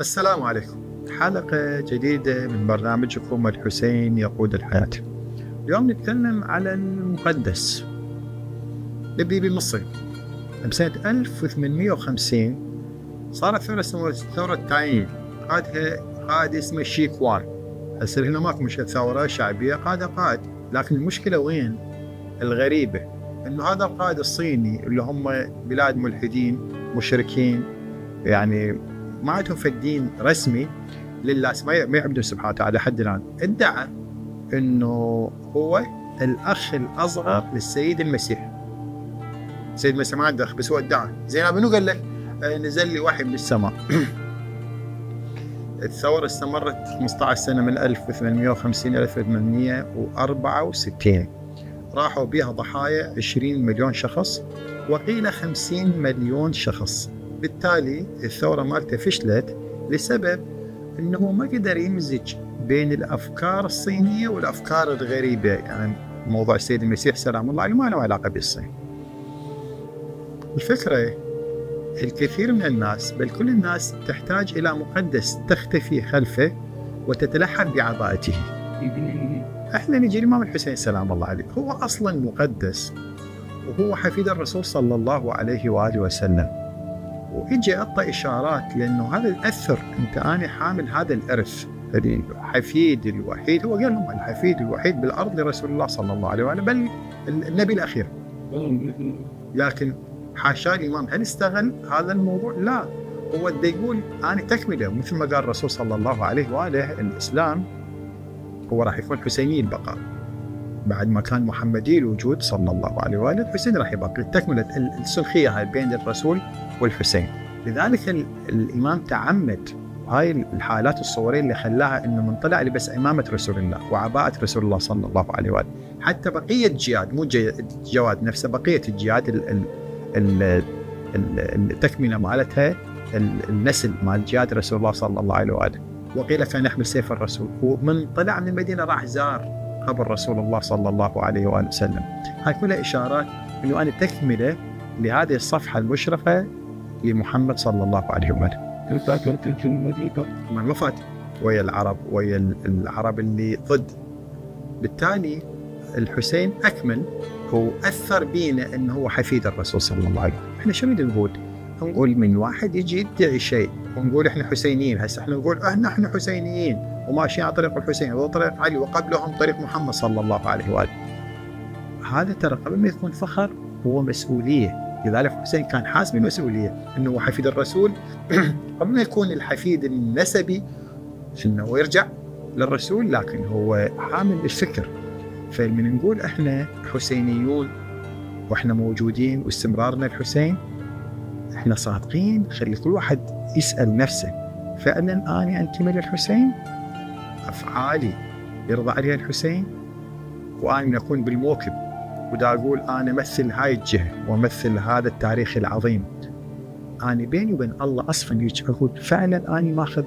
السلام عليكم. حلقة جديدة من برنامجكم الحسين يقود الحياة. اليوم نتكلم على المقدس. نبدي بمصر. بسنة 1850 صارت ثورة اسمها ثورة تايين، قادها قائد اسمه شيكوان. هسه هنا ماكو مشكلة، ثورة شعبية قادها قائد، لكن المشكلة وين؟ الغريبة انه هذا القائد الصيني اللي هم بلاد ملحدين مشركين، يعني ما عندهم في الدين رسمي لله، ما يعبدون سبحانه وتعالى حد الآن، ادعى انه هو الاخ الاصغر للسيد المسيح. السيد المسيح ما عنده اخ، بس هو ادعى. زين منو قال لك؟ نزل لي وحي من السماء. الثورة استمرت 15 سنة من 1850 إلى 1864. راحوا بها ضحايا 20 مليون شخص، وقيل 50 مليون شخص. بالتالي الثورة مالته فشلت لسبب أنه ما قدر يمزج بين الأفكار الصينية والأفكار الغريبة. يعني موضوع السيد المسيح سلام الله عليه ما له علاقة بالصين. الفكرة الكثير من الناس، بل كل الناس، تحتاج إلى مقدس تختفي خلفه وتتلحم بعباءته. احنا نجي الإمام الحسين سلام الله عليه، هو أصلا مقدس وهو حفيد الرسول صلى الله عليه وآله وسلم، ويجي أعطى إشارات لأنه هذا الأثر. أنت أنا حامل هذا الإرث، الحفيد الوحيد. هو قال لهم الحفيد الوحيد بالأرض لرسول الله صلى الله عليه وآله، بل النبي الأخير. لكن حاشا الإمام هل استغل هذا الموضوع؟ لا، هو بده يقول أنا تكمله، مثل ما قال الرسول صلى الله عليه وآله الإسلام هو راح يكون حسيني البقاء بعد ما كان محمدي الوجود صلى الله عليه وآله. الحسين راح يبقى تكملة السلخية هاي بين الرسول والحسين. لذلك الإمام تعمد هاي الحالات الصورية اللي خلاها إنه منطلع لبس إمامة رسول الله وعباءة رسول الله صلى الله عليه وآله. حتى بقية جياد، مو جواد نفسه، بقية الجياد التكملة مالتها، النسل مال جياد رسول الله صلى الله عليه وآله. وقيل كان يحمل سيف الرسول، ومن طلع من المدينة راح زار قبر رسول الله صلى الله عليه وآله وسلم. هاي كلها إشارات إنه أنا تكملة لهذه الصفحة المشرفة لمحمد صلى الله عليه وآله. من وفات ويا العرب اللي ضد. بالتالي الحسين أكمل، هو أثر بينا إنه هو حفيد الرسول صلى الله عليه وسلم. إحنا شو نقول؟ نقول من واحد يجي يدعي شيء ونقول إحنا حسينيين. هسه إحنا نقول نحن حسينيين وماشيين على طريق الحسين وطريق علي، وقبلهم طريق محمد صلى الله عليه وآله. هذا ترى قبل ما يكون فخر هو مسؤولية. لذلك الحسين كان حاسس بالمسؤولية إنه هو حفيد الرسول قبل ما يكون الحفيد النسبي إنه يرجع للرسول، لكن هو حامل الفكر. فمن نقول إحنا حسينيون وإحنا موجودين واستمرارنا الحسين، إحنا صادقين. خلي كل واحد يسأل نفسه، فعلا أنا أنتمي للحسين؟ أفعالي يرضى عليها الحسين؟ وأنا أكون بالموكب ودا أقول أنا أمثل هاي الجهة وأمثل هذا التاريخ العظيم. أنا بيني وبين الله أصفن أقول فعلا أنا ماخذ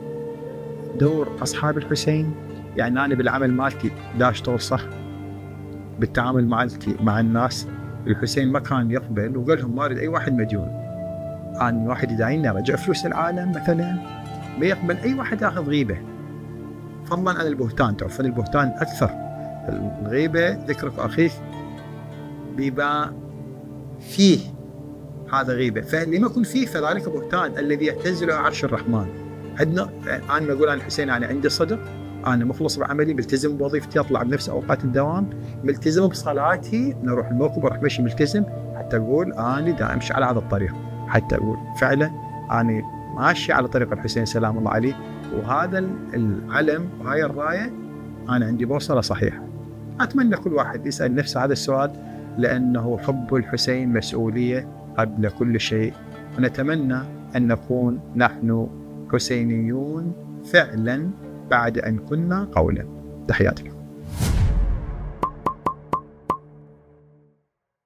دور أصحاب الحسين. يعني أنا بالعمل مالتي دا أشتغل صح، بالتعامل مالتي مع الناس الحسين ما كان يقبل وقال لهم ما أريد أي واحد مديون. أنا واحد يدعيني أرجع فلوس العالم مثلا، ما يقبل أي واحد يأخذ غيبة، فضلا عن البهتان. تعرفون البهتان أكثر. الغيبة ذكرك أخيك بما فيه، هذا غيبة. فاللي ما يكون فيه فذلك بهتان الذي يعتزل عرش الرحمن. عندنا أنا أقول عن الحسين أنا عندي صدق، أنا مخلص بعملي، ملتزم بوظيفتي، أطلع بنفس أوقات الدوام، ملتزم بصلاتي، نروح الموكب وأروح مشي ملتزم، حتى أقول أنا دا أمشي على هذا الطريق، حتى أقول فعلا أنا ماشي على طريق الحسين سلام الله عليه. وهذا العلم وهاي الراية أنا عندي بوصلة صحيحة. أتمنى كل واحد يسأل نفسه هذا السؤال، لأنه حب الحسين مسؤولية قبل كل شيء. ونتمنى أن نكون نحن حسينيون فعلا بعد أن كنا قولا. تحياتي.